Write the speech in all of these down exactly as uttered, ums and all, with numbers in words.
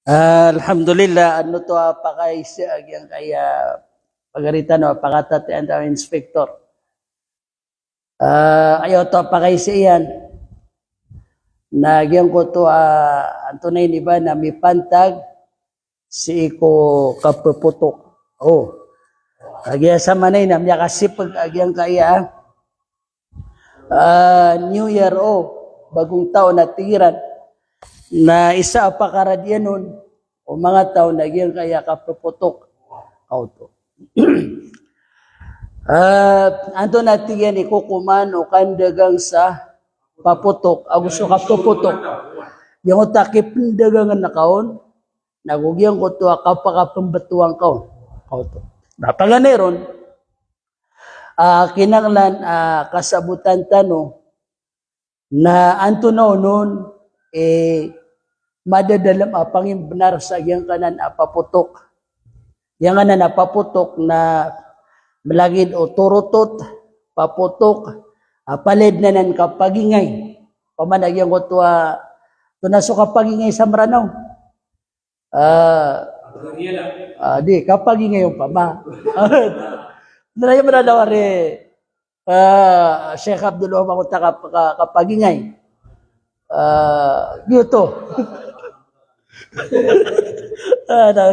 Ah, alhamdulillah, ano to a pakaisa a giyangkaya pagari tano a pakatatiyaan tano a inspector. Ah, aya oto a pakaisa iyan na giyangkoto a antonaa ini ba na mipantag sii ko kapepotok. O. Kagiya samanaya na miyakasipeg a giyangkaya ah, New Year o bagong taon a tig iran. Na isa a pakaradiyan on o manga taw na giyangkaya kapepotok. Kaoto. Ah, antonaa tig iyan i kokoman o kandagang sa papotok ago so kapepotok. Giyangkoto a kipendagangen ka on, nago giyangkoto a kapakapembetowan ka on. Kaoto. Na paganay ron, ah, kinanglan, ah, kasabotan tano na antonaa onon, eh, madadalem a pangimbenar sa giyangkanan a papotok. Giyangkanan a papotok na melagid o torotot, papotok, ah, palaya den anan kapagingay. Opama na giyangkoto a, antonaa so kapagingay sa Meranaw? Ah, ah, di, kapagingay opama. Nraya Meranaw ari, ah, Sheikh Abdul Wahab angkoto a kap-, ka-, kapagingay. Ah, giyoto. Ah, na,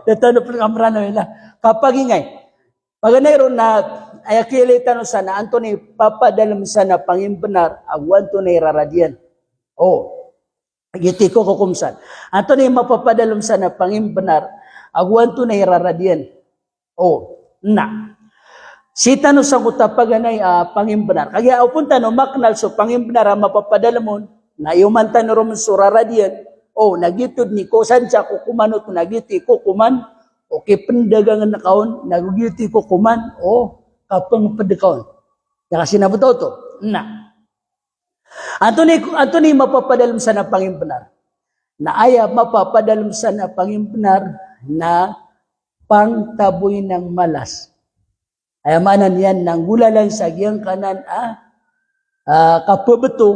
na tano pen ka Meranaw ina. Kapagingay. Paganay ron na, aya kiyailay tano san na antonaa i papadalem san a pangimbenar, ago antonaa i rarad iyan. O. Giyoto i kokokom san. Antonaa i mapapadalem san a pangimbenar, ago antonaa i rarad iyan. O, na. Sii tano sangkoto a paganay a pangimbenar. Kagiya opama tano makenal so pangimbenar a mapapadalem on, na iyoman tano ron so rarad iyan. O, na giyoto den i ko san sa kokoman oto, na giyoto i kokoman o kipendagangen ka on, nago giyoto i kokoman o kapengped ka on. Aya kasinabota oto. Na. Antonaa i, antonaa i mapapadalem san a pangimbenar? Na aya mapapadalem san a pangimbenar na pangtaboy ng malas. Aya maana niyan na nggolalan sa giyangkanan a, ah, kapebeto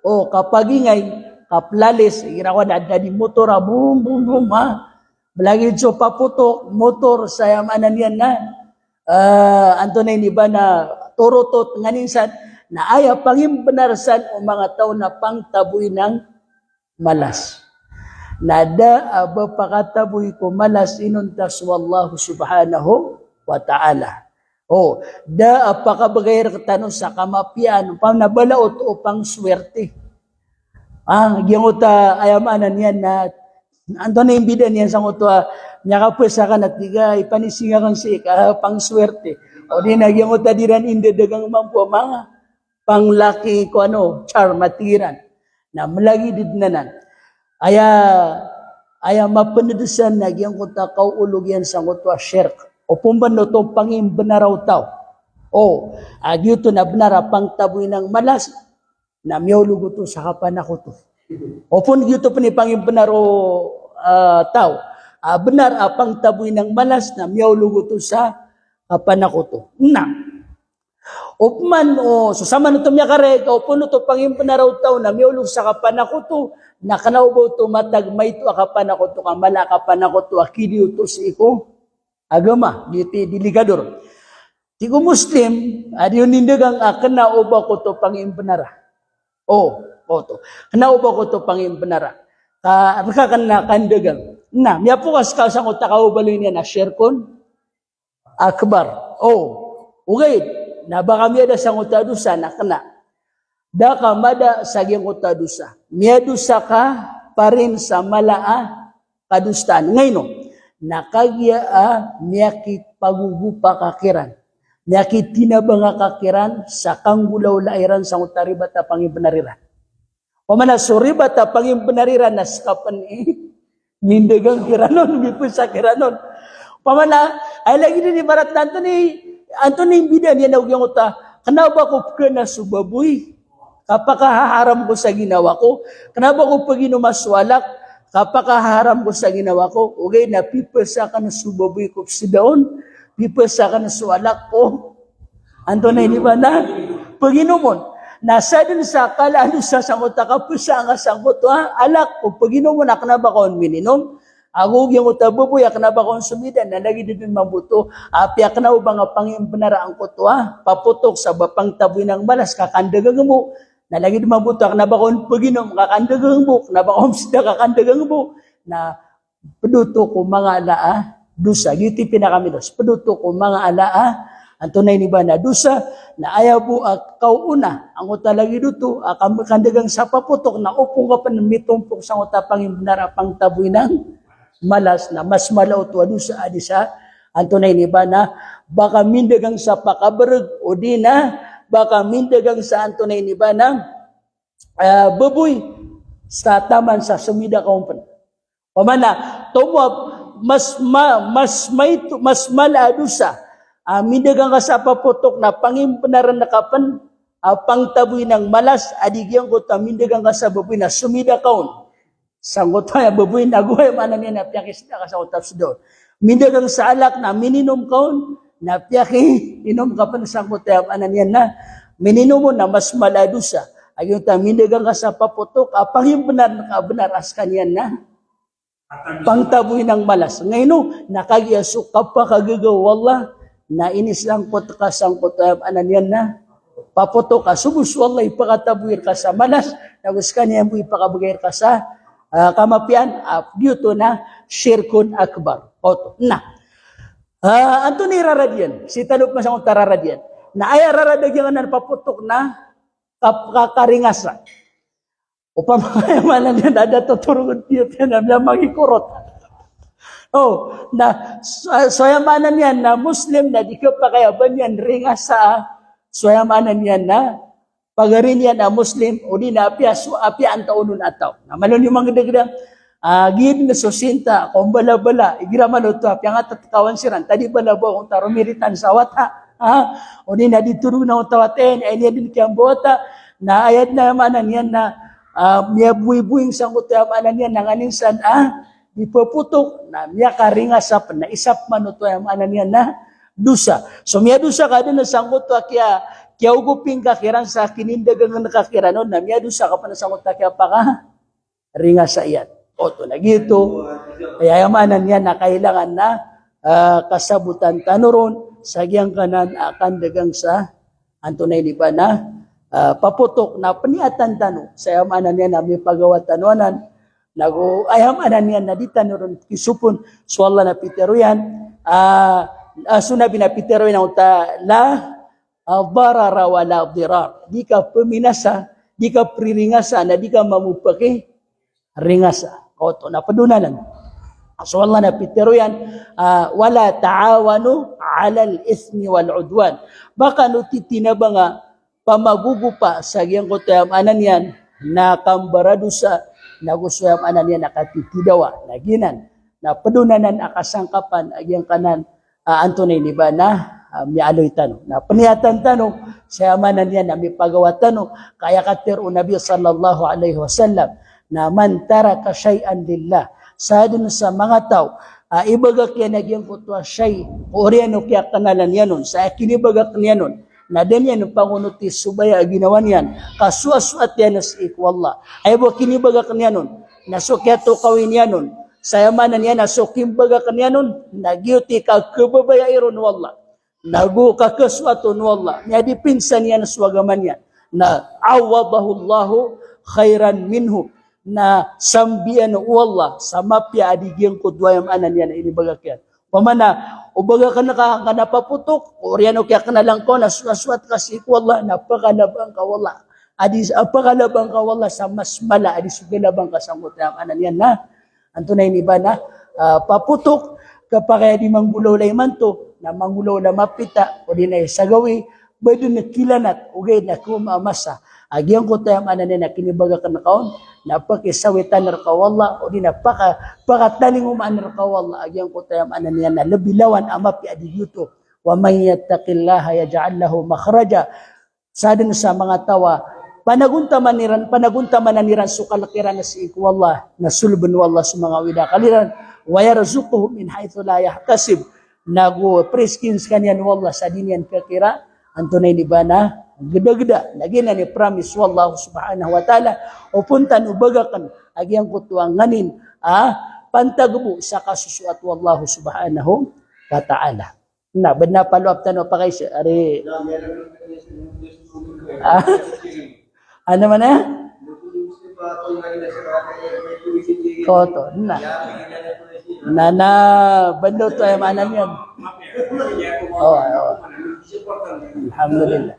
o kapagingay, kaplalis, igira ko na dadi motor a boom, boom, boom, ah. Melagid so papotok, motor, sa aya maana niyan na, ah, antonaa ini ba na torotot nganin san, na aya pangimbenar san o manga taw na pangtaboy ng malas. Na da a ba pakataboy ko malas inonta so Allah subhanahu wa ta'ala. O, da a pakabegay rektano sa kamapiyaan, opama na balaot o pangswerte. Ah, giyangkoto a aya maana niyan na, antonaa i mbida niyan sangkoto a, miyakapesa ka na tig a, ipanisinga aken sii ka, ah, pangswerte. O di na giyangkoto a di ran indedegang mambo a manga, panglaki ko ano, charm a tig iran. Na melagid den anan. Aya, aya mapened san na giyangkoto a kaolog iyan sangkoto a shirk. Opama na oto pangimbenar o taw. O, a giyoto na benar a pangtaboy ng malas, na miyaolog oto sa kapanakoto. Opama giyoto pen i pangimbenar o, ah, taw. A benar a pangtaboy ng malas, na miyaolog oto sa kapanakoto. Na. Opama o, so saman oto miyakarek, opama oto pangimbenar o taw na miyaolog sa kapanakoto, na kena o ba oto matag maito a kapanakoto, ka mala a kapanakoto a kidi oto sii ko agama, di, di, delikado ron. Tig o Muslim, a di on indagang a kena o ba ko oto pangimbenara. O, oto. Kena o ba ko oto pangimbenara. Ka, reka ken na kandagang. Na, miyapokas ka sangkoto a kaobaloy niyan a shirkun akbar. O, ogaid na ba ka miyada sangkoto a dosa na kena. Da ka mada sa giyangkoto a dosa. Miyadosa ka parin sa mala a kadosaan. Ngaino? Na kagiya a miyakipagogopa ka kiran. Miyakitinabanga ka kiran sa kanggolawlaa iran sangkoto a ribat a pangimbenar iran. Opama na so ribat a pangimbenar iran na seka pen i mindagang kiran on, mipesa kiran on. Opama na, aya lagid den ibarat na antonaa i, antonaa i mbida niyan ago giyangkoto a, kena o ba ko pekena so baboy, kapakahaharam ko sa ginawa ko, kena o ba ko peginoma so alak, kapakahaharam ko sa ginawa ko, ogaid na pipesa aken so baboy ko peseda on, pipesa aken so alak ko antonaa ini ba na peginomon. Na sadn sa kala a dosa sangkoto a kapesa nga sangkoto a alak ko peginomon a kena o ba ka on mininom, Ago giyangkoto a baboy a kna ba ka on somida na lagid dn mambo oto, apiya kna o ba nga pangimbenar angkoto a papotok sa ba pangtaboy nang malas ka kandagang bo, na lagid mambo oto a kna ba ka on paginom ka kandagang bo, kna ba ka on somida ka kandagang bo, na pd oto ko manga ala a dosa. Giyoto i pinakaminos. Pd oto ko manga ala a antonaa ini ba na dosa, na aya bo a kaoona angkoto a lagid oto a kam-, kandagang sa papotok na opama ka pn mitompok sangkoto a pangimbenar a pangtaboy nang malas, na mas mala oto a dosa a di sa antonaa ini ba na ba ka mindagang sa pakabrg, odi na ba ka mindagang sa antonaa ini ba na, ah, baboy sa taman sa somida ka on pn. Pamana, tomo a mas ma-, mas maito, mas mala a dosa a mindagang ka sa papotok na pangimbenaren ka pn a pangtaboy nang malas a di giyangkoto a mindagang ka sa baboy na somida ka on sangkoto aya baboy na go aya maana niyan na piyakisda ka sangkoto a somida on. Mindagang sa alak na mininom ka on na piyaki-, inom ka pn sangkoto aya maana niyan na mininom on, na mas mala a dosa a giyoto a mindagang ka sa papotok a pangimbenar ka, benar a skaniyan na pangtaboy nang malas. Ngaino, na kagiya so kapakagaga o Allah na inisangkot ka sangkoto aya maana niyan na papotok a so bo so Allah i pakataboy rka sa malas, na go skaniyan bo i pakabgay rka sa, ah, kamapiyaan, ah, giyoto na shirkun akbar. Oto. Na, ah, antonaa i rarad iyan? Sii tano pman sangkoto a rarad iyan. Na aya rarad a giyanan papotok na kap-, ka-, karingasa. Opama ka aya maana niyan na da totorogn piyapiya na miyamangikorot. O, na so, so aya maana niyan na Muslim na di kapakay a ba niyan ringasa, so aya maana niyan na pagari niyan a Muslim, odi na apiya so, apiya antaa onon a taw. Na malo niyo manggdagda, ah, giya dn so sinta, ko mbalabala, igira malo oto a piyangatatkawan siran, tadi bala bo angkoto a romiritan sa wata, ha? Odi na di torogn angkoto a wata iyan, aya niyan dn kiyambawata, na aya dn aya maana niyan na, ah, miyaboyboying sangkoto aya maana niyan na nganin san, ah, di papotok, na miyakaringasa pn, na isa pman oto aya maana niyan na dosa. So miyadosa ka dn sangkoto a kiya, kiyaogoping ka kiran sa kinindagangen ka kiran on, na miyadosa ka pn sangkoto a kiyapaka ringasa iyan. Oto na giyoto. Aya, aya maana niyan na kailangan na, ah, kasabotan tano ron sa giyangkanan a kandagang sa antonaa ini ba na, ah, papotok na pniyatan tano. Sa aya maana niyan na mipagawa tano anan. Nago aya maana niyan na di tano ron kisopon. So Allah na pitharo iyan, ah, ah, so Nabi na pitharo iyan angkoto a la, ah, darara wa la dirar. Di ka peminasa, di ka priringasa, na di ka mamopaki ringasa. Oto, na pd on anan. So Allah na pitharo iyan, ah, "Wala ta'awanu 'alal ithmi wal 'udwan." Ba kano titinabanga pamagogopa sa giyangkoto aya maana niyan na kambaradosa, nago so aya maana niyan na katitidawa. Na giyanan, na pd on anan a kasangkapan a giyangkanan, ah, antonaa ini ba na, ah, miyaaloy tano. Na pniyatan tano, sa aya maana niyan na mipagawa tano, ka aya katharo o Nabi sallallahu alaihi wasallam, na man taraka shay'an lillah. Sadn sa manga taw a ibagak iyan a giyangkoto a shay, ko oriyan o kiyaknalan iyan on, sa kinibagak iyan on, na da niyan pangonoti so baya a ginawa niyan, ka soasoat iyan sii ko Allah. Aya bo kinibagak iyan on, na so kiyatokawi niyan on, sa aya maana niyan na so kimbagak iyan on, na giyoto i kakhababayai ron o Allah. Nago kakhasoat on o Allah, miyadipinsa niyan so agama niyan. Na 'awwadahullahu khairan minhu. Na sambian o Allah sa mapiya a di giyangkoto aya maana niyan a inibagak iyan. Opama na, o bagak ka angkanan a papotok, oriyan o kiyaknalan ka on na soasoat ka sii ko Allah, na pakalabaan ka o Allah. A di, ah, pakalabaan ka o Allah sa mas mala a di so kalabaan ka sangkoto aya maana niyan na antonaa ini ba na, ah, papotok, kapakay a di manggolawla imanto, na manggolawla mapita, odi na isa gawii, ba dn kilanat, ogaid na khaoma a masa a giyangkoto aya maana niyan na kinibagak ka on, na pakisawitan rka o Allah, odi na paka-, pakatalingomaan rka o Allah a giyangkoto aya maana niyan na lbi lawan a mapiya a di giyoto. Wa man yattaqillaha yaj'al lahu makhraja. Sadn sa manga taw a panagontamanan iran, panagontamanan iran so kalk iran sii ko Allah, na solbn o Allah so manga awid a akal iran, wa yarzuqhu min haythu la yahtasib, nago prizkiin skaniyan o Allah sa di niyan kakira antonaa ini ba na gdagda. Na giyanan i promise o Allah subhanahu wa ta'ala, o pn tano bagakn a giyangkoto a nganin a pantag bo sa kasosoat o Allah subhanahu wa ta'ala. Na, bnar paloap tano pakaiza, ari. Ah, ano man aya? Koto, na. Na, na, bnar oto aya maana niyan. Oo, oo. Alhamdulillah.